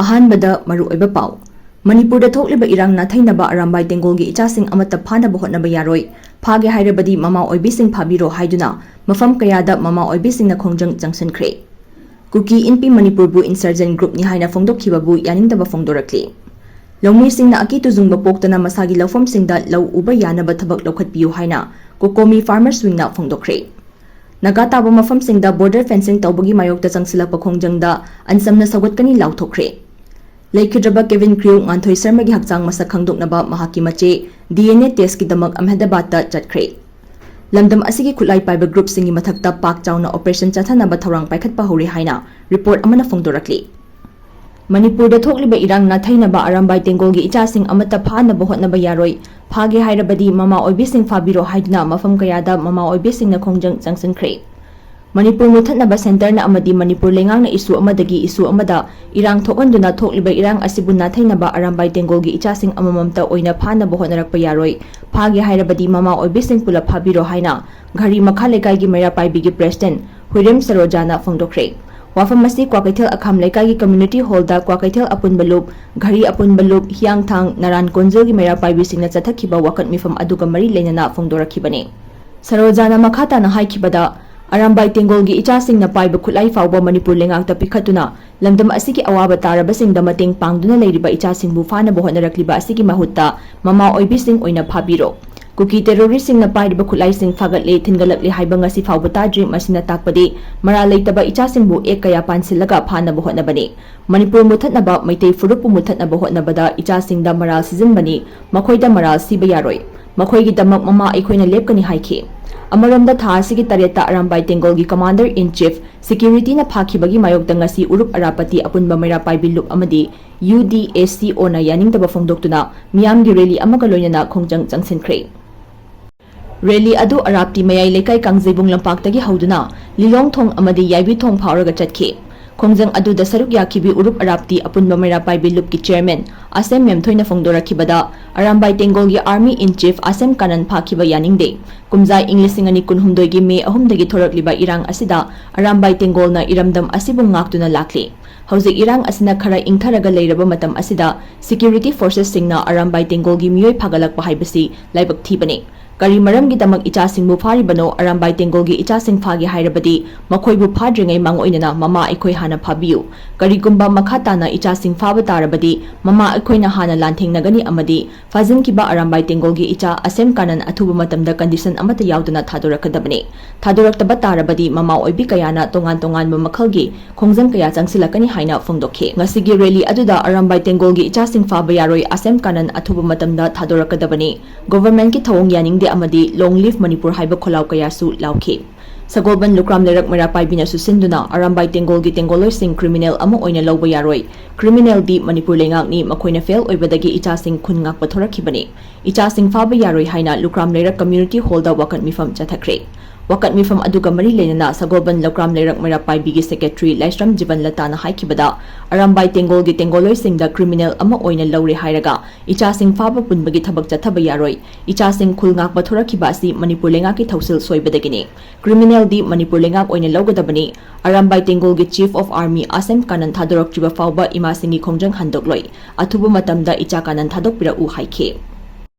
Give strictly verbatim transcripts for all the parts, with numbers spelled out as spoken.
ꯑꯍꯥꯟꯕꯗ ꯃꯔꯨꯑꯣꯏꯕ ꯄꯥꯎ꯫ ꯃꯅꯤꯄꯨꯔꯗ ꯊꯣꯛꯂꯤꯕ ꯏꯔꯥꯡ ꯅꯥꯊꯩꯅꯕ ꯑꯔꯥꯝꯕꯥꯏ ꯇꯦꯡꯒꯣꯜꯒꯤ ꯏꯆꯥꯁꯤꯡ ꯑꯃꯠꯇ ꯐꯥꯅꯕ ꯍꯣꯠꯅꯕ ꯌꯥꯔꯣꯏ, ꯐꯥꯒꯦ ꯍꯥꯏꯔꯕꯗꯤ ꯃꯃꯥ ꯑꯣꯏꯕꯤꯁꯤꯡ ꯐꯥꯕꯤꯔꯣ ꯍꯥꯏꯗꯨꯅ ꯃꯐꯝ ꯀꯌꯥꯗ ꯃꯃꯥ ꯑꯣꯏꯕꯤꯁꯤꯡꯅ ꯈꯣꯡꯖꯪ ꯆꯪꯁꯤꯟꯈ꯭ꯔꯦ꯫ ꯀꯨꯀꯤ ꯏꯟꯄꯤ ꯃꯅꯤꯄꯨꯔꯕꯨ insurgent groupꯅꯤ ꯍꯥꯏꯅ ꯐꯣꯡꯗꯣꯛꯈꯤꯕꯕꯨ ꯌꯥꯅꯤꯡꯗꯕ ꯐꯣꯡꯗꯣꯔꯛꯂꯤ꯫ ꯂꯧꯃꯤꯁꯤꯡꯅ ꯑꯀꯤ ꯇꯨꯖꯨꯡꯕ ꯄꯣꯛꯇꯅ ꯃꯁꯥꯒꯤ ꯂꯧꯐꯝꯁꯤꯡꯗ ꯂꯧ ꯎꯕ ꯌꯥꯅꯕ ꯊꯕꯛ ꯂꯧꯈꯠꯄꯤꯌꯨ ꯍꯥꯏꯅ COCOMI farmers wingꯅ ꯐꯣꯡꯗꯣꯛꯈ꯭ꯔꯦ꯫ ꯅꯥꯒꯥ ꯇꯥꯕ ꯃꯐꯝꯁꯤꯡꯗ border fencing ꯇꯧꯕꯒꯤ ꯃꯥꯌꯣꯛꯇ ꯆꯪꯁꯤꯜꯂꯛꯄ ꯈꯣꯡꯖꯪꯗ ꯑꯟꯁꯝꯅ ꯁꯧꯒꯠꯀꯅꯤ ꯂꯥꯎꯊꯣꯛꯈ꯭ꯔꯦ꯫ ꯂꯩꯈꯤꯗ꯭ꯔꯕ cabin crew ꯉꯥꯟꯊꯣꯏ ꯁꯔꯃꯒꯤ ꯍꯛꯆꯥꯡ ꯃꯁꯛ ꯈꯪꯗꯣꯛꯅꯕ ꯃꯍꯥꯛꯀꯤ ꯃꯆꯦ DNA testꯀꯤꯗꯃꯛ ꯑꯍꯃꯦꯗꯕꯥꯗꯇ ꯆꯠꯈ꯭ꯔꯦ꯫ ꯂꯝꯗꯝ ꯑꯁꯤꯒꯤ ꯈꯨꯠꯂꯥꯏ ꯄꯥꯏꯕ groupꯁꯤꯡꯒꯤ ꯃꯊꯛꯇ ꯄꯥꯛ ꯆꯥꯎꯅ operation ꯆꯠꯊꯅꯕ ꯊꯧꯔꯥꯡ ꯄꯥꯏꯈꯠꯄ ꯍꯧꯔꯦ ꯍꯥꯏꯅ report ꯑꯃꯅ ꯐꯣꯡꯗꯣꯔꯛꯂꯤ꯫ ꯃꯅꯤꯄꯨꯔꯗ ꯊꯣꯛꯂꯤꯕ ꯏꯔꯥꯡ ꯅꯥꯊꯩꯅꯕ ꯑꯔꯥꯝꯕꯥꯏ ꯇꯦꯡꯒꯣꯜꯒꯤ ꯏꯆꯥꯁꯤꯡ ꯑꯃꯠꯇ ꯐꯥꯅꯕ ꯍꯣꯠꯅꯕ ꯌꯥꯔꯣꯏ, ꯐꯥꯒꯦ ꯍꯥꯏꯔꯕꯗꯤ ꯃꯃꯥ ꯑꯣꯏꯕꯤꯁꯤꯡ ꯐꯥꯕꯤꯔꯣ ꯍꯥꯏꯗꯨꯅ ꯃꯐꯝ ꯀꯌꯥꯗ ꯃꯃꯥ ꯑꯣꯏꯕꯤꯁꯤꯡꯅ ꯈꯣꯡꯖꯪ ꯆꯪꯁꯤꯟꯈ꯭ꯔꯦ꯫ ꯃꯅꯤꯄꯨꯔ ꯃꯨꯠꯊꯠꯅꯕ centreꯅ ꯑꯃꯗꯤ ꯃꯅꯤꯄꯨꯔ ꯂꯩꯉꯥꯛꯅ issue ꯑꯃꯗꯒꯤ issue ꯑꯃꯗ ꯏꯔꯥꯡ ꯊꯣꯛꯍꯟꯗꯨꯅ ꯊꯣꯛꯂꯤꯕ ꯏꯔꯥꯡ ꯑꯁꯤꯕꯨ ꯅꯥꯊꯩꯅꯕ ꯑꯔꯥꯝꯕꯥꯏ ꯇꯦꯡꯒꯣꯜꯒꯤ ꯏꯆꯥꯁꯤꯡ ꯑꯃꯃꯝꯇ ꯑꯣꯏꯅ ꯐꯥꯅꯕ ꯍꯣꯠꯅꯔꯛꯄ ꯌꯥꯔꯣꯏ, ꯐꯥꯒꯦ ꯍꯥꯏꯔꯕꯗꯤ ꯃꯃꯥ ꯑꯣꯏꯕꯤꯁꯤꯡ ꯄꯨꯂꯞ ꯐꯥꯕꯤꯔꯣ ꯍꯥꯏꯅ ꯘꯔꯤ ꯃꯈꯥ ꯂꯩꯀꯥꯏꯒꯤ ꯃꯩꯔꯥ ꯄꯥꯏꯕꯤꯒꯤ president ꯍꯨꯏꯔꯦꯝ ꯁꯔꯣꯖꯥꯅ ꯐꯣꯡꯗꯣꯛꯈ꯭ꯔꯦ꯫ ꯋꯥꯐꯝ ꯑꯁꯤ ꯀ꯭ꯋꯥꯀꯩꯊꯦꯜ ꯑꯈꯥꯝ ꯂꯩꯀꯥꯏꯒꯤ community hallꯗ ꯀ꯭ꯋꯥꯀꯩꯊꯦꯜ ꯑꯄꯨꯟꯕ ꯂꯨꯞ, ꯘꯔꯤ ꯑꯄꯨꯟꯕ ꯂꯨꯞ, ꯍꯤꯌꯥꯡꯊꯥꯡ, ꯅꯔꯥꯟ ꯀꯣꯟꯖꯤꯜꯒꯤ ꯃꯩꯔꯥ ꯄꯥꯏꯕꯤꯁꯤꯡꯅ ꯆꯠꯊꯈꯤꯕ ꯋꯥꯀꯠ ꯃꯤꯐꯝ ꯑꯗꯨꯒ ꯃꯔꯤ ꯂꯩꯅꯅ ꯐꯣꯡꯗꯣꯔꯛꯈꯤꯕꯅꯤ꯫ ꯁꯔꯣꯖꯥꯅ ꯃꯈꯥ ꯇꯥꯅ ꯍꯥꯏꯈꯤꯕꯗ, ꯑꯔꯥꯝꯕꯥꯏ ꯇꯦꯡꯒꯣꯜꯒꯤ ꯏꯆꯥꯁꯤꯡꯅ ꯄꯥꯏꯕ ꯈꯨꯠꯂꯥꯏ ꯐꯥꯎꯕ ꯃꯅꯤꯄꯨꯔ ꯂꯩꯉꯥꯛꯇ ꯄꯤꯈꯠꯇꯨꯅ ꯂꯝꯗꯝ ꯑꯁꯤꯒꯤ ꯑꯋꯥꯕ ꯇꯥꯔꯕꯁꯤꯡꯗ ꯃꯇꯦꯡ ꯄꯥꯡꯗꯨꯅ ꯂꯩꯔꯤꯕ ꯏꯆꯥꯁꯤꯡꯕꯨ ꯐꯥꯅꯕ ꯍꯣꯠꯅꯔꯛꯂꯤꯕ ꯑꯁꯤꯒꯤ ꯃꯍꯨꯠꯇ ꯃꯃꯥ ꯑꯣꯏꯕꯤꯁꯤꯡ ꯑꯣꯏꯅ ꯐꯥꯕꯤꯔꯣ꯫ ꯀꯨꯀꯤ terroristꯁꯤꯡꯅ ꯄꯥꯏꯔꯤꯕ ꯈꯨꯠꯂꯥꯏꯁꯤꯡ ꯐꯥꯒꯠꯂꯦ, ꯊꯤꯟꯒꯠꯂꯛꯂꯦ ꯍꯥꯏꯕ ꯉꯁꯤ ꯐꯥꯎꯕ ꯇꯥꯗ꯭ꯔꯤ꯫ ꯃꯁꯤꯅ ꯇꯥꯛꯄꯗꯤ ꯃꯔꯥꯜ ꯂꯩꯇꯕ ꯏꯆꯥꯁꯤꯡꯕꯨ act ꯀꯌꯥ ꯄꯥꯟꯁꯤꯜꯂꯒ ꯐꯥꯅꯕ ꯍꯣꯠꯅꯕꯅꯤ꯫ ꯃꯅꯤꯄꯨꯔ ꯃꯨꯠꯊꯠꯅꯕ, ꯃꯩꯇꯩ ꯐꯨꯔꯨꯞꯄꯨ ꯃꯨꯠꯊꯠꯅꯕ ꯍꯣꯠꯅꯕꯗ ꯏꯆꯥꯁꯤꯡꯗ ꯃꯔꯥꯜ ꯁꯤꯖꯤꯟꯕꯅꯤ꯫ ꯃꯈꯣꯏꯗ ꯃꯔꯥꯜ ꯁꯤꯕ ꯌꯥꯔꯣꯏ꯫ ꯃꯈꯣꯏꯒꯤꯗꯃꯛ ꯃꯃꯥ ꯑꯩꯈꯣꯏꯅ ꯂꯦꯞꯀꯅꯤ ꯍꯥꯏꯈꯤ꯫ ꯑꯃꯔꯣꯝꯗ ꯊꯥ ꯑꯁꯤꯒꯤ ꯇꯔꯦꯠꯇ ꯑꯔꯥꯝꯕꯥꯏ ꯇꯦꯡꯒꯣꯜꯒꯤ commander in chief securityꯅ ꯐꯥꯈꯤꯕꯒꯤ ꯃꯥꯌꯣꯛꯇ ꯉꯁꯤ ꯎꯔꯨꯞ ꯑꯔꯥꯄꯇꯤ ꯑꯄꯨꯟꯕ ꯃꯩꯔꯥ ꯄꯥꯏꯕꯤ ꯂꯨꯞ ꯑꯃꯗꯤ UDACOꯅ ꯌꯥꯅꯤꯡꯗꯕ ꯐꯣꯡꯗꯣꯛꯇꯨꯅ ꯃꯤꯌꯥꯝꯒꯤ rally ꯑꯃꯒ ꯂꯣꯏꯅꯅ ꯈꯣꯡꯖꯪ ꯆꯪꯁꯤꯟꯈ꯭ꯔꯦ꯫ Rally ꯑꯗꯨ ꯑꯔꯥꯞꯇꯤ ꯃꯌꯥꯏ ꯂꯩꯀꯥꯏ ꯀꯥꯡꯖꯩꯕꯨꯡ ꯂꯝꯄꯥꯛꯇꯒꯤ ꯍꯧꯗꯨꯅ ꯂꯤꯂꯣꯡ ꯊꯣꯡ ꯑꯃꯗꯤ ꯌꯥꯏꯕꯤ ꯊꯣꯡ ꯐꯥꯎꯔꯒ ꯆꯠꯈꯤ꯫ ꯈꯣꯡꯖꯪ ꯑꯗꯨꯗ ꯁꯔꯨꯛ ꯌꯥꯈꯤꯕꯤ ꯎꯔꯨꯞ ꯑꯔꯥꯞꯇꯤ ꯑꯄꯨꯟꯕ ꯃꯩꯔꯥ ꯄꯥꯏꯕꯤ ꯂꯨꯞꯀꯤ chairman ꯑꯁꯦꯝ ꯃꯦꯝꯊꯣꯏꯅ ꯐꯣꯡꯗꯣꯔꯛꯈꯤꯕꯗ, Arambai ꯇꯦꯡꯒꯣꯜꯒꯤ army in chief ꯑꯁꯦꯝ Kanan ꯐꯥꯈꯤꯕ ꯌꯥꯅꯤꯡꯗꯦ꯫ ꯀꯨꯝꯖꯥ ꯏꯪ ꯂꯤꯁꯤꯡ ꯑꯅꯤ ꯀꯨꯟꯍꯨꯝꯗꯣꯏꯒꯤ ꯃꯦ ꯑꯍꯨꯝꯗꯒꯤ ꯊꯣꯔꯛꯂꯤꯕ ꯏꯔꯥꯡ ꯑꯁꯤꯗ ꯑꯔꯥꯝꯕꯥꯏ ꯇꯦꯡꯒꯣꯜꯅ ꯏꯔꯝꯗꯝ ꯑꯁꯤꯕꯨ ꯉꯥꯛꯇꯨꯅ ꯂꯥꯛꯂꯤ꯫ ꯍꯧꯖꯤꯛ ꯏꯔꯥꯡ ꯑꯁꯤꯅ ꯈꯔ ꯏꯪꯊꯔꯒ ꯂꯩꯔꯕ ꯃꯇꯝ ꯑꯁꯤꯗ security forcesꯁꯤꯡꯅ ꯑꯔꯥꯝꯕꯥꯏ ꯇꯦꯡꯒꯣꯜꯒꯤ ꯃꯤꯑꯣꯏ ꯐꯥꯒꯠꯂꯛꯄ ꯍꯥꯏꯕꯁꯤ ꯂꯥꯏꯕꯛ ꯊꯤꯕꯅꯤ꯫ ꯀꯔꯤ ꯃꯔꯝꯒꯤꯗꯃꯛ ꯏꯆꯥꯁꯤꯡꯕꯨ ꯐꯥꯔꯤꯕꯅꯣ, ꯑꯔꯥꯝꯕꯥꯏ ꯇꯦꯡꯒꯣꯜꯒꯤ ꯏꯆꯥꯁꯤꯡ ꯐꯥꯒꯦ ꯍꯥꯏꯔꯕꯗꯤ ꯃꯈꯣꯏꯕꯨ ꯐꯥꯗ꯭ꯔꯤꯉꯩ ꯃꯥꯡꯑꯣꯏꯅꯅ ꯃꯃꯥ ꯑꯩꯈꯣꯏ ꯍꯥꯟꯅ ꯐꯥꯕꯤꯌꯨ꯫ ꯀꯔꯤꯒꯨꯝꯕ ꯃꯈꯥ ꯇꯥꯅ ꯏꯆꯥꯁꯤꯡ ꯐꯥꯕ ꯇꯥꯔꯕꯗꯤ ꯃꯃꯥ ꯑꯩꯈꯣꯏꯅ ꯍꯥꯟꯅ ꯂꯥꯟꯊꯦꯡꯅꯒꯅꯤ ꯑꯃꯗꯤ ꯐꯥꯖꯤꯟꯈꯤꯕ ꯑꯔꯥꯝꯕꯥꯏ ꯇꯦꯡꯒꯣꯜꯒꯤ ꯏꯆꯥ ꯑꯁꯦꯝ ꯀꯥꯅꯟ ꯑꯊꯨꯕ ꯃꯇꯝꯗ condition ꯑꯃꯠꯇ ꯌꯥꯎꯗꯅ ꯊꯥꯗꯣꯔꯛꯀꯗꯕꯅꯤ꯫ ꯊꯥꯗꯣꯔꯛꯇꯕ ꯇꯥꯔꯕꯗꯤ ꯃꯃꯥ ꯑꯣꯏꯕꯤ ꯀꯌꯥꯅ ꯇꯣꯉꯥꯟ ꯇꯣꯉꯥꯟꯕ ꯃꯈꯜꯒꯤ ꯈꯣꯡꯖꯪ ꯀꯌꯥ ꯆꯪꯁꯤꯜꯂꯛꯀꯅꯤ ꯍꯥꯏꯅ ꯐꯣꯡꯗꯣꯛꯈꯤ꯫ ꯉꯁꯤꯒꯤ rally ꯑꯗꯨꯗ ꯑꯔꯥꯝꯕꯥꯏ ꯇꯦꯡꯒꯣꯜꯒꯤ ꯏꯆꯥꯁꯤꯡ ꯐꯥꯕ ꯌꯥꯔꯣꯏ, ꯑꯁꯦꯝ ꯀꯥꯅꯟ ꯑꯊꯨꯕ ꯃꯇꯝꯗ ꯊꯥꯗꯣꯔꯛꯀꯗꯕꯅꯤ, governmentꯀꯤ ꯊꯧꯑꯣꯡ ꯌꯥꯅꯤꯡꯗꯦ ꯑꯃꯗꯤ Long Live Manipur ꯍꯥꯏꯕ ꯈꯣꯜꯂꯥꯎ ꯀꯌꯥꯁꯨ ꯂꯥꯎꯈꯤ꯫ ꯁꯒꯣꯜꯕꯟ ꯂꯨꯀ꯭ꯔꯥꯝ ꯂꯩꯔꯛ ꯃꯩꯔꯥ ꯄꯥꯏꯕꯤꯅꯁꯨ ꯁꯤꯟꯗꯨꯅ ꯑꯔꯥꯝꯕꯥꯏ ꯇꯦꯡꯒꯣꯜꯒꯤ ꯇꯦꯡꯒꯣꯜꯂꯣꯏꯁꯤꯡ criminal ꯑꯃ ꯑꯣꯏꯅ ꯂꯧꯕ ꯌꯥꯔꯣꯏ, criminalꯗꯤ ꯃꯅꯤꯄꯨꯔ ꯂꯩꯉꯥꯛꯅꯤ, ꯃꯈꯣꯏꯅ fail ꯑꯣꯏꯕꯗꯒꯤ ꯏꯆꯥꯁꯤꯡ ꯈꯨꯟ ꯉꯥꯛꯄ ꯊꯣꯔꯛꯈꯤꯕꯅꯤ꯫ ꯏꯆꯥꯁꯤꯡ ꯐꯥꯕ ꯌꯥꯔꯣꯏ ꯍꯥꯏꯅ ꯂꯨꯀ꯭ꯔꯥꯝ ꯂꯩꯔꯛ community hallꯗ ꯋꯥꯀꯠ ꯃꯤꯐꯝ ꯆꯠꯊꯈ꯭ꯔꯦ꯫ ꯋꯥꯀꯠ ꯃꯤꯐꯝ ꯑꯗꯨꯒ ꯃꯔꯤ ꯂꯩꯅꯅ ꯁꯒꯣꯜꯕꯟ ꯂꯨꯀ꯭ꯔꯥꯝ ꯂꯩꯔꯛ ꯃꯩꯔꯥ ꯄꯥꯏꯕꯤꯒꯤ secretary ꯂꯥꯏꯁ꯭ꯔꯝ ꯖꯤꯕꯟ ꯂꯇꯥꯅ ꯍꯥꯏꯈꯤꯕꯗ, ꯑꯔꯥꯝꯕꯥꯏ ꯇꯦꯡꯒꯣꯜꯒꯤ ꯇꯦꯡꯒꯣꯜꯂꯣꯏꯁꯤꯡꯗ criminal ꯑꯃ ꯑꯣꯏꯅ ꯂꯧꯔꯦ ꯍꯥꯏꯔꯒ ꯏꯆꯥꯁꯤꯡ ꯐꯥꯕ ꯄꯨꯟꯕꯒꯤ ꯊꯕꯛ ꯆꯠꯊꯕ ꯌꯥꯔꯣꯏ꯫ ꯏꯆꯥꯁꯤꯡ ꯈꯨꯜ ꯉꯥꯛꯄ ꯊꯣꯔꯛꯈꯤꯕ ꯑꯁꯤ ꯃꯅꯤꯄꯨꯔ ꯂꯩꯉꯥꯛꯀꯤ ꯊꯧꯁꯤꯜ ꯁꯣꯏꯕꯗꯒꯤꯅꯤ꯫ Criminalꯗꯤ ꯃꯅꯤꯄꯨꯔ ꯂꯩꯉꯥꯛ ꯑꯣꯏꯅ ꯂꯧꯒꯗꯕꯅꯤ꯫ Arambai ꯇꯦꯡꯒꯣꯜꯒꯤ Chief of Army ꯑꯁꯦꯝ Kanan ꯊꯥꯗꯣꯔꯛꯇ꯭ꯔꯤꯕ ꯐꯥꯎꯕ ꯏꯃꯥꯁꯤꯡꯒꯤ ꯈꯣꯡꯖꯪ ꯍꯟꯗꯣꯛꯂꯣꯏ꯫ ꯑꯊꯨꯕ ꯃꯇꯝꯗ ꯏꯆꯥ ꯀꯥꯅꯟ ꯊꯥꯗꯣꯛꯄꯤꯔꯛꯎ ꯍꯥꯏꯈꯤ꯫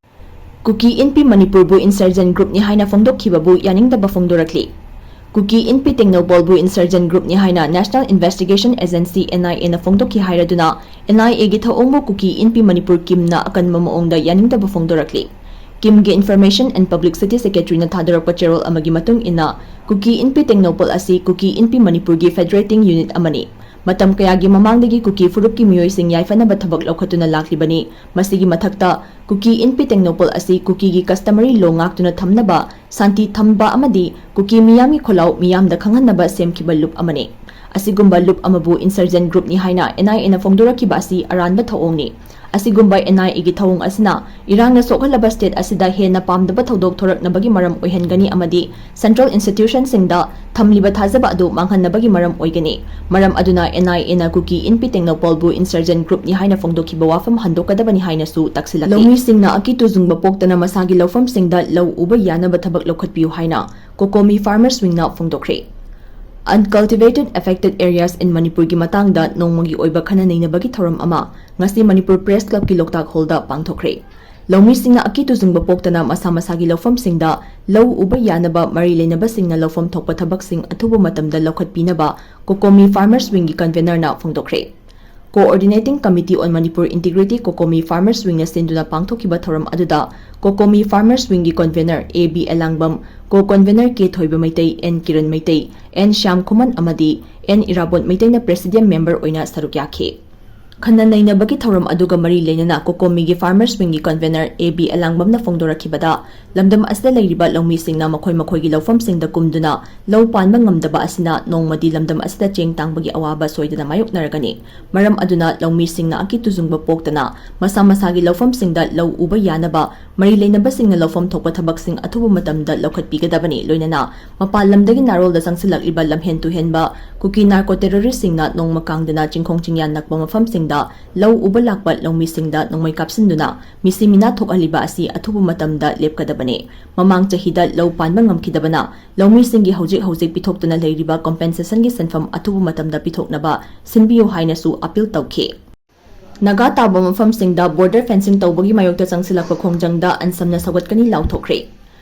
ꯀꯨꯀꯤ ꯏꯟꯄꯤ ꯃꯅꯤꯄꯨꯔꯕꯨ insurgent groupꯅꯤ ꯍꯥꯏꯅ ꯐꯣꯡꯗꯣꯛꯈꯤꯕꯕꯨ ꯌꯥꯅꯤꯡꯗꯕ ꯐꯣꯡꯗꯣꯔꯛꯂꯤ꯫ ꯀꯨꯀꯤ ꯏꯟꯄꯤ ꯇꯦꯡꯅꯧꯄꯜꯕꯨ insurgent groupꯅꯤ ꯍꯥꯏꯅ National Investigation Agency, NIAꯅ ꯐꯣꯡꯗꯣꯛꯈꯤ ꯍꯥꯏꯔꯗꯨꯅ NIAꯒꯤ ꯊꯧꯑꯣꯡꯕꯨ ꯀꯨꯀꯤ ꯏꯟꯄꯤ ꯃꯅꯤꯄꯨꯔ ꯀꯤꯝꯅ ꯑꯀꯟꯕ ꯃꯑꯣꯡꯗ ꯌꯥꯅꯤꯡꯗꯕ ꯐꯣꯡꯗꯣꯔꯛꯂꯤ꯫ ꯀꯤꯝꯒꯤ Information and Publicity Secretaryꯅ ꯊꯥꯗꯣꯔꯛꯄ ꯆꯦꯔꯣꯜ ꯑꯃꯒꯤ ꯃꯇꯨꯡ ꯏꯟꯅ, ꯀꯨꯀꯤ ꯏꯟꯄꯤ ꯇꯦꯡꯅꯧꯄꯜ ꯑꯁꯤ ꯀꯨꯀꯤ ꯏꯟꯄꯤ ꯃꯅꯤꯄꯨꯔꯒꯤ federating unit ꯑꯃꯅꯤ꯫ ꯃꯇꯝ ꯀꯌꯥꯒꯤ ꯃꯃꯥꯡꯗꯒꯤ ꯀꯨꯀꯤ ꯐꯨꯔꯨꯞꯀꯤ ꯃꯤꯑꯣꯏꯁꯤꯡ ꯌꯥꯏꯐꯅꯕ ꯊꯕꯛ ꯂꯧꯈꯠꯇꯨꯅ ꯂꯥꯛꯂꯤꯕꯅꯤ꯫ ꯃꯁꯤꯒꯤ ꯃꯊꯛꯇ, ꯀꯨꯀꯤ ꯏꯟꯄꯤ ꯇꯦꯡꯅꯧꯄꯜ ꯑꯁꯤ ꯀꯨꯀꯤꯒꯤ customary law ꯉꯥꯛꯇꯨꯅ ꯊꯝꯅꯕ, ꯁꯥꯟꯇꯤ ꯊꯝꯕ ꯑꯃꯗꯤ ꯀꯨꯀꯤ ꯃꯤꯌꯥꯝꯒꯤ ꯈꯣꯜꯂꯥꯎ ꯃꯤꯌꯥꯝꯗ ꯈꯪꯍꯟꯅꯕ ꯁꯦꯝꯈꯤꯕ ꯂꯨꯞ ꯑꯃꯅꯤ꯫ ꯑꯁꯤꯒꯨꯝꯕ ꯂꯨꯞ ꯑꯃꯕꯨ insurgent groupꯅꯤ ꯍꯥꯏꯅ NIAꯅ ꯐꯣꯡꯗꯣꯔꯛꯈꯤꯕ ꯑꯁꯤ ꯑꯔꯥꯟꯕ ꯊꯧꯑꯣꯡꯅꯤ꯫ ꯑꯁꯤꯒꯨꯝꯕ NIAꯒꯤ ꯊꯧꯑꯣꯡ ꯑꯁꯤꯅ ꯏꯔꯥꯡꯅ ꯁꯣꯛꯍꯜꯂꯕ state ꯑꯁꯤꯗ ꯍꯦꯟꯅ ꯄꯥꯝꯗꯕ ꯊꯧꯗꯣꯛ ꯊꯣꯔꯛꯅꯕꯒꯤ ꯃꯔꯝ ꯑꯣꯏꯍꯟꯒꯅꯤ ꯑꯃꯗꯤ central institutionꯁꯤꯡꯗ ꯊꯝꯂꯤꯕ ꯊꯥꯖꯕ ꯑꯗꯨ ꯃꯥꯡꯍꯟꯅꯕꯒꯤ ꯃꯔꯝ ꯑꯣꯏꯒꯅꯤ꯫ ꯃꯔꯝ ꯑꯗꯨꯅ NIAꯅ ꯀꯨꯀꯤ ꯏꯟꯄꯤ ꯇꯦꯡꯅꯧꯄꯜꯕꯨ insurgent groupꯅꯤ ꯍꯥꯏꯅ ꯐꯣꯡꯗꯣꯛꯈꯤꯕ ꯋꯥꯐꯝ ꯍꯟꯗꯣꯛꯀꯗꯕꯅꯤ ꯍꯥꯏꯅꯁꯨ ꯇꯥꯛꯁꯤꯜꯂꯛꯂꯤ꯫ ꯂꯧꯃꯤꯁꯤꯡꯅ ꯑꯀꯤ ꯇꯨꯖꯨꯡꯕ ꯄꯣꯛꯇꯅ ꯃꯁꯥꯒꯤ ꯂꯧꯐꯝꯁꯤꯡꯗ ꯂꯧ ꯎꯕ ꯌꯥꯅꯕ ꯊꯕꯛ ꯂꯧꯈꯠꯄꯤꯌꯨ ꯍꯥꯏꯅ COCOMI Farmers Wingꯅ ꯐꯣꯡꯗꯣꯛꯈ꯭ꯔꯦ꯫ Uncultivated Affected Areas in Manipurꯒꯤ ꯃꯇꯥꯡꯗ ꯅꯣꯡꯃꯒꯤ ꯑꯣꯏꯕ ꯈꯟꯅ ꯅꯩꯅꯕꯒꯤ ꯊꯧꯔꯝ ꯑꯃ ꯉꯁꯤ ꯃꯅꯤꯄꯨꯔ ꯄ꯭ꯔꯦꯁ ꯀ꯭ꯂꯕꯀꯤ ꯂꯣꯛꯇꯥꯛ ꯍꯣꯜꯗ ꯄꯥꯡꯊꯣꯛꯈ꯭ꯔꯦ꯫ ꯂꯧꯃꯤꯁꯤꯡꯅ ꯑꯀꯤ ꯇꯨꯖꯨꯡꯕ ꯄꯣꯛꯇꯅ ꯃꯁꯥ ꯃꯁꯥꯒꯤ ꯂꯧꯐꯝꯁꯤꯡꯗ ꯂꯧ ꯎꯕ ꯌꯥꯅꯕ ꯃꯔꯤ ꯂꯩꯅꯕꯁꯤꯡꯅ ꯂꯧꯐꯝ ꯊꯣꯛꯄ ꯊꯕꯛꯁꯤꯡ ꯑꯊꯨꯕ ꯃꯇꯝꯗ ꯂꯧꯈꯠꯄꯤꯅꯕ COCOMI Farmers Wingꯒꯤ ꯀꯟꯚꯦꯅꯔꯅ ꯐꯣꯡꯗꯣꯛꯈ꯭ꯔꯦ꯫ Coordinating Committee on Manipur Integrity COCOMI Farmers Wingꯅ ꯁꯤꯟꯗꯨꯅ ꯄꯥꯡꯊꯣꯛꯈꯤꯕ ꯊꯧꯔꯝ ꯑꯗꯨꯗ COCOMI Farmers Wingꯒꯤ convener A B Elangbam, co convener K Thoiba Meitei, N Kiran Meitei, N Shyam Khuman ꯑꯃꯗꯤ ꯑꯦꯟ ꯏꯔꯥꯕꯣꯠ ꯃꯩꯇꯩꯅ ꯄ꯭ꯔꯦꯁꯤꯗꯤꯌꯝ ꯃꯦꯝꯕꯔ ꯑꯣꯏꯅ ꯁꯔꯨꯛ ꯌꯥꯈꯤ꯫ ꯈꯟꯅ ꯅꯩꯅꯕꯒꯤ ꯊꯧꯔꯝ ꯑꯗꯨꯒ ꯃꯔꯤ ꯂꯩꯅꯅ COCOMIꯒꯤ Farmers Wingꯒꯤ ꯀꯟꯚꯦꯅꯔ A B ꯑꯦꯂꯥꯡꯕꯝꯅ ꯐꯣꯡꯗꯣꯔꯛꯈꯤꯕꯗ, ꯂꯝꯗꯝ ꯑꯁꯤꯗ ꯂꯩꯔꯤꯕ ꯂꯧꯃꯤꯁꯤꯡꯅ ꯃꯈꯣꯏ ꯃꯈꯣꯏꯒꯤ ꯂꯧꯐꯝꯁꯤꯡꯗ ꯀꯨꯝꯗꯨꯅ ꯂꯧ ꯄꯥꯟꯕ ꯉꯝꯗꯕ ꯑꯁꯤꯅ ꯅꯣꯡꯃꯗꯤ ꯂꯝꯗꯝ ꯑꯁꯤꯗ ꯆꯦꯡ ꯇꯥꯡꯕꯒꯤ ꯑꯋꯥꯕ ꯁꯣꯏꯗꯅ ꯃꯥꯌꯣꯛꯅꯔꯒꯅꯤ꯫ ꯃꯔꯝ ꯑꯗꯨꯅ ꯂꯧꯃꯤꯁꯤꯡꯅ ꯑꯀꯤ ꯇꯨꯖꯨꯡꯕ ꯄꯣꯛꯇꯅ ꯃꯁꯥ ꯃꯁꯥꯒꯤ ꯂꯧꯐꯝꯁꯤꯡꯗ ꯂꯧ ꯎꯕ ꯌꯥꯅꯕ ꯃꯔꯤ ꯂꯩꯅꯕꯁꯤꯡꯅ ꯂꯧꯐꯝ ꯊꯣꯛꯄ ꯊꯕꯛꯁꯤꯡ ꯑꯊꯨꯕ ꯃꯇꯝꯗ ꯂꯧꯈꯠꯄꯤꯒꯗꯕꯅꯤ꯫ ꯂꯣꯏꯅꯅ ꯃꯄꯥꯟ ꯂꯝꯗꯒꯤ ꯅꯥꯔꯣꯜꯗ ꯆꯪꯁꯤꯜꯂꯛꯂꯤꯕ ꯂꯝꯍꯦꯟ ꯇꯨꯍꯦꯟꯕ ꯀꯨꯀꯤ ꯅꯥꯔꯀꯣ ꯇꯦꯔꯣꯔꯤꯁꯁꯤꯡꯅ ꯅꯣꯡꯃ ꯀꯥꯡꯗꯅ ꯆꯤꯡꯈꯣꯡ ꯆꯤꯡꯌꯥ ꯅꯛꯄ ꯃꯐꯝꯁꯤꯡꯗ ꯂꯧ ꯎꯕ ꯂꯥꯛꯄ ꯂꯧꯃꯤꯁꯤꯡꯗ ꯅꯣꯡꯃꯩ ꯀꯥꯞꯁꯤꯟꯗꯨꯅ ꯃꯤꯁꯤ ꯃꯤꯅꯥ ꯊꯣꯛꯍꯜꯂꯤꯕ ꯑꯁꯤ ꯑꯊꯨꯕ ꯃꯇꯝꯗ ꯂꯦꯞꯀꯗꯕꯅꯤ꯫ ꯃꯃꯥꯡ ꯆꯍꯤꯗ ꯂꯧ ꯄꯥꯟꯕ ꯉꯝꯈꯤꯗꯕꯅ ꯂꯧꯃꯤꯁꯤꯡꯒꯤ ꯍꯧꯖꯤꯛ ꯍꯧꯖꯤꯛ ꯄꯤꯊꯣꯛꯇꯨꯅ ꯂꯩꯔꯤꯕ compensationꯒꯤ ꯁꯦꯟꯐꯝ ꯑꯊꯨꯕ ꯃꯇꯝꯗ ꯄꯤꯊꯣꯛꯅꯕ ꯁꯤꯟꯕꯤꯌꯨ ꯍꯥꯏꯅꯁꯨ ꯑꯄꯤꯜ ꯇꯧꯈꯤ꯫ ꯅꯥꯒꯥ ꯇꯥꯕ ꯃꯐꯝꯁꯤꯡꯗ border fencing ꯇꯧꯕꯒꯤ ꯃꯥꯌꯣꯛꯇ ꯆꯪꯁꯤꯜꯂꯛꯄ ꯈꯣꯡꯖꯪꯗ ꯑꯟꯁꯝꯅ ꯁꯧꯒꯠꯀꯅꯤ ꯂꯥꯎꯊꯣꯛꯈ꯭ꯔꯦ꯫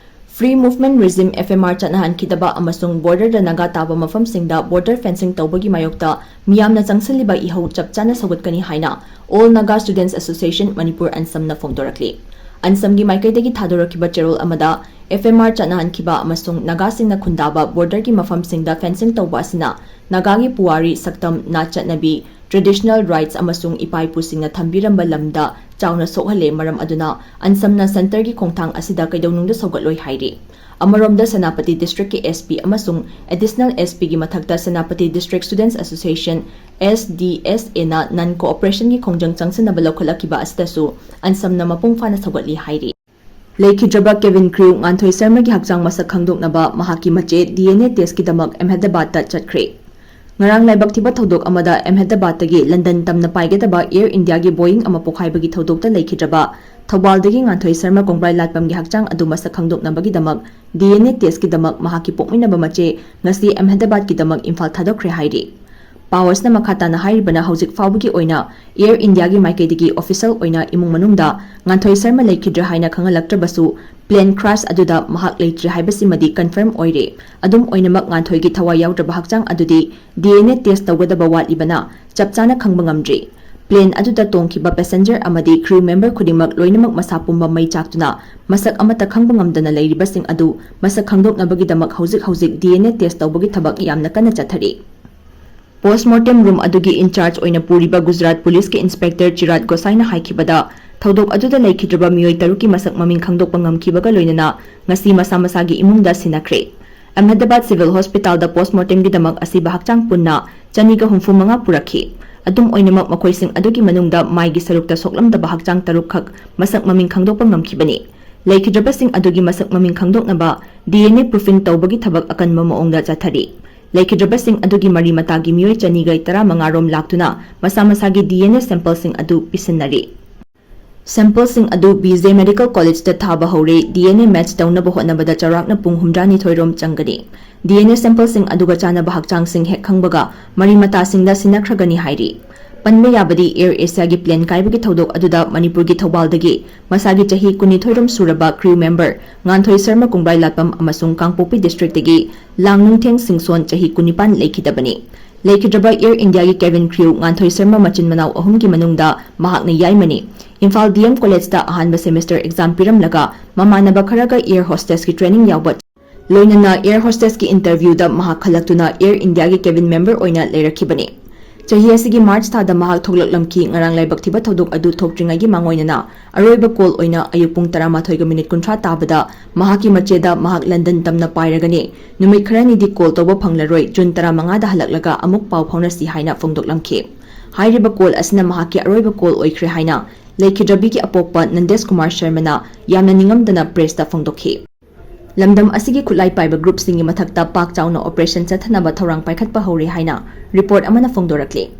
Free Movement Regime, FMR, ꯆꯠꯅꯍꯟꯈꯤꯗꯕ ꯑꯃꯁꯨꯡ borderꯗ ꯅꯥꯒꯥ ꯇꯥꯕ ꯃꯐꯝꯁꯤꯡꯗ border fencing ꯇꯧꯕꯒꯤ ꯃꯥꯌꯣꯛꯇ ꯃꯤꯌꯥꯝꯅ ꯆꯪꯁꯤꯜꯂꯤꯕ ꯏꯍꯧ ꯆꯞ ꯆꯥꯅ ꯁꯧꯒꯠꯀꯅꯤ ꯍꯥꯏꯅ All Naga Students Association Manipur, ꯑꯟꯁꯝꯅ ꯐꯣꯡꯗꯣꯔꯛꯂꯤ꯫ ꯑꯟꯁꯝꯒꯤ ꯃꯥꯏꯀꯩꯗꯒꯤ ꯊꯥꯗꯣꯔꯛꯈꯤꯕ ꯆꯦꯔꯣꯜ ꯑꯃꯗ, FMR ꯆꯠꯅꯍꯟꯈꯤꯕ ꯑꯃꯁꯨꯡ ꯅꯥꯒꯥꯁꯤꯡꯅ ꯈꯨꯟꯗꯥꯕ borderꯒꯤ ꯃꯐꯝꯁꯤꯡꯗ fencing ꯇꯧꯕ ꯑꯁꯤꯅ ꯅꯥꯒꯥꯒꯤ ꯄꯨꯋꯥꯔꯤ, ꯁꯛꯇꯝ, ꯅꯥꯠ ꯆꯠꯅꯕꯤ, traditional rights ꯑꯃꯁꯨꯡ ꯏꯄꯥ ꯏꯄꯨꯁꯤꯡꯅ ꯊꯝꯕꯤꯔꯝꯕ ꯂꯝꯗ ꯆꯥꯎꯅ ꯁꯣꯛꯍꯜꯂꯦ꯫ ꯃꯔꯝ ꯑꯗꯨꯅ ꯑꯟꯁꯝꯅ centreꯒꯤ ꯈꯣꯡꯊꯥꯡ ꯑꯁꯤꯗ ꯀꯩꯗꯧꯅꯨꯡꯗ ꯁꯧꯒꯠꯂꯣꯏ ꯍꯥꯏꯔꯤ꯫ ꯑꯃꯔꯣꯝꯗ, ꯁꯦꯅꯥꯄꯇꯤ districtꯀꯤ SP ꯑꯃꯁꯨꯡ Additional SPꯒꯤ ꯃꯊꯛꯇ Senapati District Students Association, SDSAꯅ non cooperationꯒꯤ ꯈꯣꯡꯖꯪ ꯆꯪꯁꯤꯟꯅꯕ ꯂꯧꯈꯠꯂꯛꯈꯤꯕ ꯑꯁꯤꯗꯁꯨ ꯑꯟꯁꯝꯅ ꯃꯄꯨꯡ ꯐꯥꯅ ꯁꯧꯒꯠꯂꯤ ꯍꯥꯏꯔꯤ꯫ ꯂꯩꯈꯤꯗ꯭ꯔꯕ cabin crew ꯉꯥꯟꯊꯣꯏ ꯁꯔꯃꯒꯤ ꯍꯛꯆꯥꯡ ꯃꯁꯛ ꯈꯪꯗꯣꯛꯅꯕ ꯃꯍꯥꯛꯀꯤ ꯃꯆꯦ DNA testꯀꯤꯗꯃꯛ ꯑꯍꯃꯦꯗꯕꯥꯗꯇ ꯆꯠꯈ꯭ꯔꯦ꯫ ꯉꯔꯥꯡ ꯂꯥꯏꯕꯛ ꯊꯤꯕ ꯊꯧꯗꯣꯛ ꯑꯃꯗ ꯑꯍꯃꯦꯗꯕꯥꯗꯇꯒꯤ ꯂꯟꯗꯟ ꯇꯝꯅ ꯄꯥꯏꯒꯗꯕ ꯑꯦꯌꯔ ꯏꯟꯗꯤꯌꯥꯒꯤ ꯕꯣꯌꯤꯡ ꯑꯃ ꯄꯣꯈꯥꯏꯕꯒꯤ ꯊꯧꯗꯣꯛꯇ ꯂꯩꯈꯤꯗ꯭ꯔꯕ ꯊꯧꯕꯥꯜꯗꯒꯤ ꯉꯥꯟꯊꯣꯏ ꯁꯔꯃ ꯀꯣꯡꯕ꯭ꯔꯥꯏ ꯂꯥꯠꯄꯝꯒꯤ ꯍꯛꯆꯥꯡ ꯑꯗꯨ ꯃꯁꯛ ꯈꯪꯗꯣꯛꯅꯕꯒꯤꯗꯃꯛ ꯗꯤ ꯑꯦꯟ ꯑꯦ ꯇꯦꯁꯀꯤꯗꯃꯛ ꯃꯍꯥꯛꯀꯤ ꯄꯣꯛꯃꯤꯟꯅꯕ ꯃꯆꯦ ꯉꯁꯤ ꯑꯍꯃꯦꯗꯕꯥꯗꯀꯤꯗꯃꯛ ꯏꯝꯐꯥꯜ ꯊꯥꯗꯣꯛꯈ꯭ꯔꯦ ꯍꯥꯏꯔꯤ꯫ ꯄꯥꯎ ꯑꯁꯤꯅ ꯃꯈꯥ ꯇꯥꯅ ꯍꯥꯏꯔꯤꯕꯅ, ꯍꯧꯖꯤꯛ ꯐꯥꯎꯕꯒꯤ ꯑꯣꯏꯅ ꯑꯦꯌꯔ ꯏꯟꯗꯤꯌꯥꯒꯤ ꯃꯥꯏꯀꯩꯗꯒꯤ ꯑꯣꯐꯤꯁꯤꯌꯦꯜ ꯑꯣꯏꯅ ꯏꯃꯨꯡ ꯃꯅꯨꯡꯗ ꯉꯥꯟꯊꯣꯏ ꯁꯔꯃ ꯂꯩꯈꯤꯗ꯭ꯔꯦ ꯍꯥꯏꯅ ꯈꯪꯍꯜꯂꯛꯇ꯭ꯔꯕꯁꯨ, ꯄ꯭ꯂꯦꯟ ꯀ꯭ꯔꯥꯁ ꯑꯗꯨꯗ ꯃꯍꯥꯛ ꯂꯩꯇ꯭ꯔꯦ ꯍꯥꯏꯕꯁꯤꯃꯗꯤ ꯀꯟꯐꯥꯔꯝ ꯑꯣꯏꯔꯦ꯫ ꯑꯗꯨꯝ ꯑꯣꯏꯅꯃꯛ, ꯉꯥꯟꯊꯣꯏꯒꯤ ꯊꯋꯥꯏ ꯌꯥꯎꯗ꯭ꯔꯕ ꯍꯛꯆꯥꯡ ꯑꯗꯨꯗꯤ ꯗꯤ ꯑꯦꯟ ꯑꯦ ꯇꯦꯁ ꯇꯧꯒꯗꯕ ꯋꯥꯠꯂꯤꯕꯅ ꯆꯞ ꯆꯥꯅ ꯈꯪꯕ ꯉꯝꯗ꯭ꯔꯤ꯫ ꯄ꯭ꯂꯦꯟ ꯑꯗꯨꯗ ꯇꯣꯡꯈꯤꯕ ꯄꯦꯁꯦꯟꯖꯔ ꯑꯃꯗꯤ ꯀ꯭ꯔꯤꯎ ꯃꯦꯝꯕꯔ ꯈꯨꯗꯤꯡꯃꯛ ꯂꯣꯏꯅꯃꯛ ꯃꯁꯥ ꯄꯨꯝꯕ ꯃꯩ ꯆꯥꯛꯇꯨꯅ ꯃꯁꯛ ꯑꯃꯠꯇ ꯈꯪꯕ ꯉꯝꯗꯅ ꯂꯩꯔꯤꯕꯁꯤꯡ ꯑꯗꯨ ꯃꯁꯛ ꯈꯪꯗꯣꯛꯅꯕꯒꯤꯗꯃꯛ ꯍꯧꯖꯤꯛ ꯍꯧꯖꯤꯛ ꯗꯤ ꯑꯦꯟ ꯑꯦ ꯇꯦꯁ ꯇꯧꯕꯒꯤ ꯊꯕꯛ ꯌꯥꯝꯅ ꯀꯟꯅ ꯆꯠꯊꯔꯤ꯫ ꯄꯣꯁꯃꯣꯔꯇꯦꯝ ꯔꯨꯝ ꯑꯗꯨꯒꯤ ꯏꯟꯆꯥꯔꯖ ꯑꯣꯏꯅ ꯄꯨꯔꯤꯕ ꯒꯨꯖꯔꯥꯠ ꯄꯨꯂꯤꯁꯀꯤ ꯏꯟꯁꯄꯦꯛꯇꯔ ꯆꯤꯔꯥꯠ ꯒꯣꯁꯥꯏꯅ ꯍꯥꯏꯈꯤꯕꯗ, ꯊꯧꯗꯣꯛ ꯑꯗꯨꯗ ꯂꯩꯈꯤꯗ꯭ꯔꯕ ꯃꯤꯑꯣꯏ ꯇꯔꯨꯛꯀꯤ ꯃꯁꯛ ꯃꯃꯤꯡ ꯈꯪꯗꯣꯛꯄ ꯉꯝꯈꯤꯕꯒ ꯂꯣꯏꯅꯅ ꯉꯁꯤ ꯃꯁꯥ ꯃꯁꯥꯒꯤ ꯏꯃꯨꯡꯗ ꯁꯤꯟꯅꯈ꯭ꯔꯦ꯫ ꯑꯍꯃꯦꯗꯕꯥꯗ ꯁꯤꯚꯤꯜ ꯍꯣꯁꯄꯤꯇꯥꯜꯗ ꯄꯣꯁꯃꯣꯔꯇꯦꯝꯒꯤꯗꯃꯛ ꯑꯁꯤꯕ ꯍꯛꯆꯥꯡ ꯄꯨꯟꯅ ꯆꯅꯤꯒ ꯍꯨꯝꯐꯨ ꯃꯉꯥ ꯄꯨꯔꯛꯈꯤ꯫ ꯑꯗꯨꯝ ꯑꯣꯏꯅꯃꯛ, ꯃꯈꯣꯏꯁꯤꯡ ꯑꯗꯨꯒꯤ ꯃꯅꯨꯡꯗ ꯃꯥꯏꯒꯤ ꯁꯔꯨꯛꯇ ꯁꯣꯛꯂꯝꯗꯕ ꯍꯛꯆꯥꯡ ꯇꯔꯨꯛꯈꯛ ꯃꯁꯛ ꯃꯃꯤꯡ ꯈꯪꯗꯣꯛꯄ ꯉꯝꯈꯤꯕꯅꯤ꯫ ꯂꯩꯈꯤꯗ꯭ꯔꯕꯁꯤꯡ ꯑꯗꯨꯒꯤ ꯃꯁꯛ ꯃꯃꯤꯡ ꯈꯪꯗꯣꯛꯅꯕ ꯗꯤ ꯑꯦꯟ ꯑꯦ ꯄ꯭ꯔꯨꯐꯤꯡ ꯇꯧꯕꯒꯤ ꯊꯕꯛ ꯑꯀꯟꯕ ꯃꯑꯣꯡꯗ ꯆꯠꯊꯔꯤ꯫ ꯂꯩꯈꯤꯗ꯭ꯔꯕꯁꯤꯡ ꯑꯗꯨꯒꯤ ꯃꯔꯤ ꯃꯇꯥꯒꯤ ꯃꯤꯑꯣꯏ ꯆꯅꯤꯒ ꯇꯔꯥꯃꯉꯥ ꯔꯣꯝ ꯂꯥꯛꯇꯨꯅ ꯃꯁꯥ ꯃꯁꯥꯒꯤ ꯗꯤ ꯑꯦꯟ ꯑꯦ ꯁꯦꯝꯄꯜꯁꯤꯡ ꯑꯗꯨ ꯄꯤꯁꯤꯟꯅꯔꯤ꯫ ꯁꯦꯝꯄꯜꯁꯤꯡ ꯑꯗꯨ ꯕꯤ ꯖꯦ ꯃꯦꯗꯤꯀꯦꯜ ꯀꯣꯂꯦꯖꯇ ꯊꯥꯕ ꯍꯧꯔꯦ꯫ ꯗꯤ ꯑꯦꯟ ꯑꯦ ꯃꯦꯆ ꯇꯧꯅꯕ ꯍꯣꯠꯅꯕꯗ ꯆꯥꯎꯔꯥꯛꯅ ꯄꯨꯡ ꯍꯨꯝꯗ꯭ꯔꯥꯅꯤꯊꯣꯏ ꯔꯣꯝ ꯆꯪꯒꯅꯤ꯫ ꯗꯤ ꯑꯦꯟ ꯑꯦ ꯁꯦꯝꯄꯜꯁꯤꯡ ꯑꯗꯨꯒ ꯆꯥꯟꯅꯕ ꯍꯛꯆꯥꯡꯁꯤꯡ ꯍꯦꯛ ꯈꯪꯕꯒ ꯃꯔꯤ ꯃꯇꯥꯁꯤꯡꯗ ꯁꯤꯟꯅꯈ꯭ꯔꯒꯅꯤ ꯍꯥꯏꯔꯤ꯫ ꯄꯟꯕ ꯌꯥꯕꯗꯤ, ꯑꯦꯌꯔ ꯑꯦꯁꯤꯌꯥꯒꯤ ꯄ꯭ꯂꯦꯟ ꯀꯥꯏꯕꯒꯤ ꯊꯧꯗꯣꯛ ꯑꯗꯨꯗ ꯃꯅꯤꯄꯨꯔꯒꯤ ꯊꯧꯕꯥꯜꯗꯒꯤ ꯃꯁꯥꯒꯤ ꯆꯍꯤ ꯀꯨꯟꯅꯤꯊꯣꯏ ꯔꯣꯝ ꯁꯨꯔꯕ ꯀ꯭ꯔꯤꯎ ꯃꯦꯝꯕꯔ ꯉꯥꯟꯊꯣꯏ ꯁꯔꯃ ꯀꯣꯡꯕ꯭ꯔꯥꯏ ꯂꯥꯠꯄꯝ ꯑꯃꯁꯨꯡ ꯀꯥꯡꯄꯣꯛꯄꯤ ꯗꯤꯁꯇ꯭ꯔꯤꯛꯇꯒꯤ ꯂꯥꯡꯅꯨꯡꯊꯦꯡ ꯁꯤꯡꯁꯣꯟ ꯆꯍꯤ ꯀꯨꯟꯅꯤꯄꯥꯟ ꯂꯩꯈꯤꯗꯕꯅꯤ꯫ ꯂꯩꯈꯤꯗ꯭ꯔꯕ ꯑꯦꯌꯔ ꯏꯟꯗꯤꯌꯥꯒꯤ ꯀꯦꯕꯤꯟ ꯀ꯭ꯔꯤꯎ ꯉꯥꯟꯊꯣꯏ ꯁꯔꯃ ꯃꯆꯤꯟ ꯃꯅꯥꯎ ꯑꯍꯨꯝꯒꯤ ꯃꯅꯨꯡꯗ ꯃꯍꯥꯛꯅ ꯌꯥꯏꯃꯅꯤ꯫ ꯏꯝꯐꯥꯜ ꯗꯤ ꯑꯦꯝ ꯀꯣꯂꯦꯖꯇ ꯑꯍꯥꯟꯕ ꯁꯦꯃꯦꯁꯇꯔ ꯑꯦꯛꯖꯥꯝ ꯄꯤꯔꯝꯂꯒ ꯃꯃꯥꯟꯅꯕ ꯈꯔꯒ ꯑꯦꯌꯔ ꯍꯣꯁꯇꯦꯁꯀꯤ ꯇ꯭ꯔꯦꯅꯤꯡ ꯌꯥꯎꯕ ꯂꯣꯏꯅꯅ ꯑꯦꯌꯔ ꯍꯣꯁꯇꯦꯁꯀꯤ ꯏꯟꯇꯔꯚ꯭ꯌꯨꯗ ꯃꯍꯥꯛ ꯈꯜꯂꯛꯇꯨꯅ ꯑꯦꯌꯔ ꯏꯟꯗꯤꯌꯥꯒꯤ ꯀꯦꯕꯤꯟ ꯃꯦꯝꯕꯔ ꯑꯣꯏꯅ ꯂꯩꯔꯛꯈꯤꯕꯅꯤ꯫ ꯆꯍꯤ ꯑꯁꯤꯒꯤ ꯃꯥꯔꯆ ꯊꯥꯗ ꯃꯍꯥꯛ ꯊꯣꯛꯂꯛꯂꯝꯈꯤ꯫ ꯉꯔꯥꯡ ꯂꯥꯏꯕꯛ ꯊꯤꯕ ꯊꯧꯗꯣꯛ ꯑꯗꯨ ꯊꯣꯛꯇ꯭ꯔꯤꯉꯩꯒꯤ ꯃꯥꯡꯑꯣꯏꯅꯅ ꯑꯔꯣꯏꯕ ꯀꯣꯜ ꯑꯣꯏꯅ ꯑꯌꯨꯛ ꯄꯨꯡ ꯇꯔꯥꯃꯥꯊꯣꯏꯒ ꯃꯤꯅꯤꯠ ꯀꯨꯟꯊ꯭ꯔꯥ ꯇꯥꯕꯗ ꯃꯍꯥꯛꯀꯤ ꯃꯆꯦꯗ ꯃꯍꯥꯛ ꯂꯟꯗꯟ ꯇꯝꯅ ꯄꯥꯏꯔꯒꯅꯤ, ꯅꯨꯃꯤꯠ ꯈꯔꯅꯤꯗꯤ ꯀꯣꯜ ꯇꯧꯕ ꯐꯪꯂꯔꯣꯏ, ꯖꯨꯟ ꯇꯔꯥꯃꯉꯥꯗ ꯍꯜꯂꯛꯂꯒ ꯑꯃꯨꯛ ꯄꯥꯎ ꯐꯥꯎꯅꯁꯤ ꯍꯥꯏꯅ ꯐꯣꯡꯗꯣꯛꯂꯝꯈꯤ꯫ ꯍꯥꯏꯔꯤꯕ ꯀꯣꯜ ꯑꯁꯤꯅ ꯃꯍꯥꯛꯀꯤ ꯑꯔꯣꯏꯕ ꯀꯣꯜ ꯑꯣꯏꯈ꯭ꯔꯦ ꯍꯥꯏꯅ ꯂꯩꯈꯤꯗ꯭ꯔꯕꯤꯒꯤ ꯑꯄꯣꯛꯄ ꯅꯟꯗꯦꯁ ꯀꯨꯃꯥꯔ ꯁꯔꯃꯅ ꯌꯥꯝꯅ ꯅꯤꯡꯉꯝꯗꯅ ꯄ꯭ꯔꯦꯁꯇ ꯐꯣꯡꯗꯣꯛꯈꯤ꯫ ꯂꯝꯗꯝ ꯑꯁꯤꯒꯤ ꯈꯨꯠꯂꯥꯏ ꯄꯥꯏꯕ ꯒ꯭ꯔꯨꯞꯁꯤꯡꯒꯤ ꯃꯊꯛꯇ ꯄꯥꯛ ꯆꯥꯎꯅ ꯑꯣꯄꯔꯦꯁꯟ ꯆꯠꯊꯅꯕ ꯊꯧꯔꯥꯡ ꯄꯥꯏꯈꯠꯄ ꯍꯧꯔꯦ ꯍꯥꯏꯅ ꯔꯤꯄꯣꯔꯠ ꯑꯃꯅ ꯐꯣꯡꯗꯣꯔꯛꯂꯤ꯫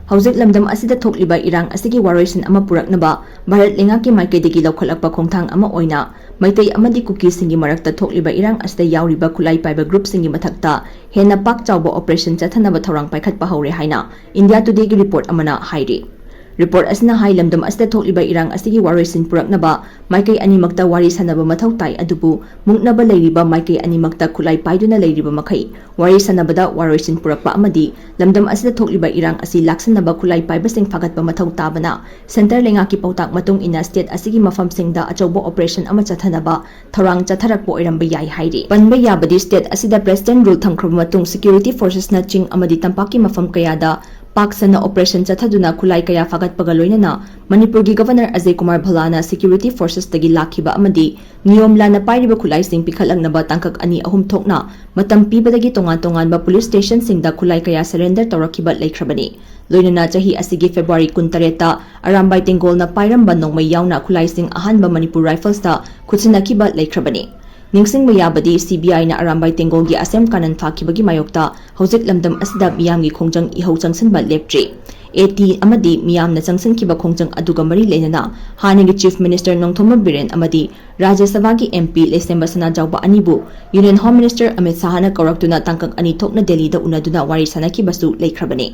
ꯍꯧꯖꯤꯛ ꯂꯝꯗꯝ ꯑꯁꯤꯗ ꯊꯣꯛꯂꯤꯕ ꯏꯔꯥꯡ ꯑꯁꯤꯒꯤ ꯋꯥꯔꯣꯏꯁꯤꯟ ꯑꯃ ꯄꯨꯔꯛꯅꯕ ꯚꯥꯔꯠ ꯂꯩꯉꯥꯛꯀꯤ ꯃꯥꯏꯀꯩꯗꯒꯤ ꯂꯧꯈꯠꯂꯛꯄ ꯈꯣꯡꯊꯥꯡ ꯑꯃ ꯑꯣꯏꯅ ꯃꯩꯇꯩ ꯑꯃꯗꯤ ꯀꯨꯀꯤꯁꯤꯡꯒꯤ ꯃꯔꯛꯇ ꯊꯣꯛꯂꯤꯕ ꯏꯔꯥꯡ ꯑꯁꯤꯗ ꯌꯥꯎꯔꯤꯕ ꯈꯨꯠꯂꯥꯏ ꯄꯥꯏꯕ ꯒ꯭ꯔꯨꯞꯁꯤꯡꯒꯤ ꯃꯊꯛꯇ ꯍꯦꯟꯅ ꯄꯥꯛ ꯆꯥꯎꯕ ꯑꯣꯄꯔꯦꯁꯟ ꯆꯠꯊꯅꯕ ꯊꯧꯔꯥꯡ ꯄꯥꯏꯈꯠꯄ ꯍꯧꯔꯦ ꯍꯥꯏꯅ ꯏꯟꯗꯤꯌꯥ ꯇꯨꯗꯦꯒꯤ ꯔꯤꯄꯣꯔꯠ ꯑꯃꯅ ꯍꯥꯏꯔꯤ꯫ ꯔꯤꯄꯣꯔꯠ ꯑꯁꯤꯅ ꯍꯥꯏ, ꯂꯝꯗꯝ ꯑꯁꯤꯗ ꯊꯣꯛꯂꯤꯕ ꯏꯔꯥꯡ ꯑꯁꯤꯒꯤ ꯋꯥꯔꯣꯏꯁꯤꯟ ꯄꯨꯔꯛꯅꯕ ꯃꯥꯏꯀꯩ ꯑꯅꯤꯃꯛꯇ ꯋꯥꯔꯤ ꯁꯥꯟꯅꯕ ꯃꯊꯧ ꯇꯥꯏ, ꯑꯗꯨꯕꯨ ꯃꯨꯛꯅꯕ ꯂꯩꯔꯤꯕ ꯃꯥꯏꯀꯩ ꯑꯅꯤꯃꯛꯇ ꯈꯨꯠꯂꯥꯏ ꯄꯥꯏꯗꯨꯅ ꯂꯩꯔꯤꯕ ꯃꯈꯩ ꯋꯥꯔꯤ ꯁꯥꯟꯅꯕꯗ ꯋꯥꯔꯣꯏꯁꯤꯟ ꯄꯨꯔꯛꯄ ꯑꯃꯗꯤ ꯂꯝꯗꯝ ꯑꯁꯤꯗ ꯊꯣꯛꯂꯤꯕ ꯏꯔꯥꯡ ꯑꯁꯤ ꯂꯥꯛꯁꯤꯟꯅꯕ ꯈꯨꯠꯂꯥꯏ ꯄꯥꯏꯕꯁꯤꯡ ꯐꯥꯒꯠꯄ ꯃꯊꯧ ꯇꯥꯕꯅ ꯁꯦꯟꯇꯔ ꯂꯩꯉꯥꯛꯀꯤ ꯄꯥꯎꯇꯥꯛ ꯃꯇꯨꯡ ꯏꯟꯅ ꯁ꯭ꯇꯦꯠ ꯑꯁꯤꯒꯤ ꯃꯐꯝꯁꯤꯡꯗ ꯑꯆꯧꯕ ꯑꯣꯄꯔꯦꯁꯟ ꯑꯃ ꯆꯠꯊꯅꯕ ꯊꯧꯔꯥꯡ ꯆꯠꯊꯔꯛꯄ ꯑꯣꯏꯔꯝꯕ ꯌꯥꯏ ꯍꯥꯏꯔꯤ꯫ ꯄꯟꯕ ꯌꯥꯕꯗꯤ, ꯁ꯭ꯇꯦꯠ ꯑꯁꯤꯗ ꯄ꯭ꯔꯦꯁꯤꯗꯦꯟꯠ ꯔꯨꯜ ꯊꯝꯈ꯭ꯔꯕ ꯃꯇꯨꯡ ꯁꯦꯀ꯭ꯌꯨꯔꯤꯇꯤ ꯐꯣꯔꯁꯦꯁꯅ ꯆꯤꯡ ꯑꯃꯗꯤ ꯇꯝꯄꯥꯛꯀꯤ ꯃꯐꯝ ꯀꯌꯥꯗ ꯄꯥꯛ ꯁꯟꯅ ꯑꯣꯄꯔꯦꯁꯟ ꯆꯠꯊꯗꯨꯅ ꯈꯨꯠꯂꯥꯏ ꯀꯌꯥ ꯐꯥꯒꯠꯄꯒ ꯂꯣꯏꯅꯅ ꯃꯅꯤꯄꯨꯔꯒꯤ ꯒꯚꯔꯅꯔ ꯑꯖꯌ ꯀꯨꯃꯥꯔ ꯚꯜꯂꯥꯅ ꯁꯦꯀ꯭ꯌꯨꯔꯤꯇꯤ ꯐꯣꯔꯁꯦꯁꯇꯒꯤ ꯂꯥꯛꯈꯤꯕ ꯑꯃꯗꯤ ꯅꯤꯌꯣꯝ ꯂꯥꯟꯅ ꯄꯥꯏꯔꯤꯕ ꯈꯨꯠꯂꯥꯏꯁꯤꯡ ꯄꯤꯈꯠꯂꯛꯅꯕ ꯇꯥꯡꯀꯛ ꯑꯅꯤ ꯑꯍꯨꯝ ꯊꯣꯛꯅ ꯃꯇꯝ ꯄꯤꯕꯗꯒꯤ ꯇꯣꯉꯥꯟ ꯇꯣꯉꯥꯟꯕ ꯄꯨꯂꯤꯁ ꯁ꯭ꯇꯦꯁꯟꯁꯤꯡꯗ ꯈꯨꯠꯂꯥꯏ ꯀꯌꯥ ꯁꯔꯦꯟꯗꯔ ꯇꯧꯔꯛꯈꯤꯕ ꯂꯩꯈ꯭ꯔꯕꯅꯤ꯫ ꯂꯣꯏꯅꯅ ꯆꯍꯤ ꯑꯁꯤꯒꯤ ꯐꯦꯕ꯭ꯔꯨꯋꯥꯔꯤ ꯀꯨꯟꯇꯔꯦꯠꯇ ꯑꯔꯥꯝꯕꯥꯏ ꯇꯦꯡꯒꯣꯜꯅ ꯄꯥꯏꯔꯝꯕ ꯅꯣꯡꯃꯩ ꯌꯥꯎꯅ ꯈꯨꯠꯂꯥꯏꯁꯤꯡ ꯑꯍꯥꯟꯕ ꯃꯅꯤꯄꯨꯔ ꯔꯥꯏꯐꯜꯁꯇ ꯈꯨꯠꯁꯤꯟꯅꯈꯤꯕ ꯂꯩꯈ꯭ꯔꯕꯅꯤ꯫ ꯅꯤꯡꯁꯤꯡꯕ ꯌꯥꯕꯗꯤ, ꯁꯤꯕꯤꯑꯥꯏꯅ ꯑꯔꯥꯝꯕꯥꯏ ꯇꯦꯡꯒꯣꯜꯒꯤ ꯑꯁꯦꯝ ꯀꯥꯅꯟ ꯐꯥꯈꯤꯕꯒꯤ ꯃꯥꯌꯣꯛꯇ ꯍꯧꯖꯤꯛ ꯂꯝꯗꯝ ꯑꯁꯤꯗ ꯃꯤꯌꯥꯝꯒꯤ ꯈꯣꯡꯖꯪ ꯏꯍꯧ ꯆꯪꯁꯤꯟꯕ ꯂꯦꯞꯇ꯭ꯔꯤ꯫ ꯑꯦ ꯇꯤ ꯑꯃꯗꯤ ꯃꯤꯌꯥꯝꯅ ꯆꯪꯁꯤꯟꯈꯤꯕ ꯈꯣꯡꯖꯪ ꯑꯗꯨꯒ ꯃꯔꯤ ꯂꯩꯅꯅ ꯍꯥꯟꯅꯒꯤ ꯆꯤꯐ ꯃꯤꯅꯤꯁꯇꯔ ꯅꯣꯡꯊꯣꯝꯕꯝ ꯕꯤꯔꯦꯟ ꯑꯃꯗꯤ ꯔꯥꯖ꯭ꯌ ꯁꯚꯥꯒꯤ ꯑꯦꯝ ꯄꯤ ꯂꯩꯁꯦꯝꯕ ꯁꯅꯥꯖꯥꯎꯕ ꯑꯅꯤꯕꯨ ꯌꯨꯅꯤꯌꯟ ꯍꯣꯝ ꯃꯤꯅꯤꯁꯇꯔ ꯑꯃꯤꯠ ꯁꯥꯍꯅ ꯀꯧꯔꯛꯇꯨꯅ ꯇꯥꯡꯀꯛ ꯑꯅꯤ ꯊꯣꯛꯅ ꯗꯦꯜꯂꯤꯗ ꯎꯅꯗꯨꯅ ꯋꯥꯔꯤ ꯁꯥꯅꯈꯤꯕꯁꯨ ꯂꯩꯈ꯭ꯔꯕꯅꯤ꯫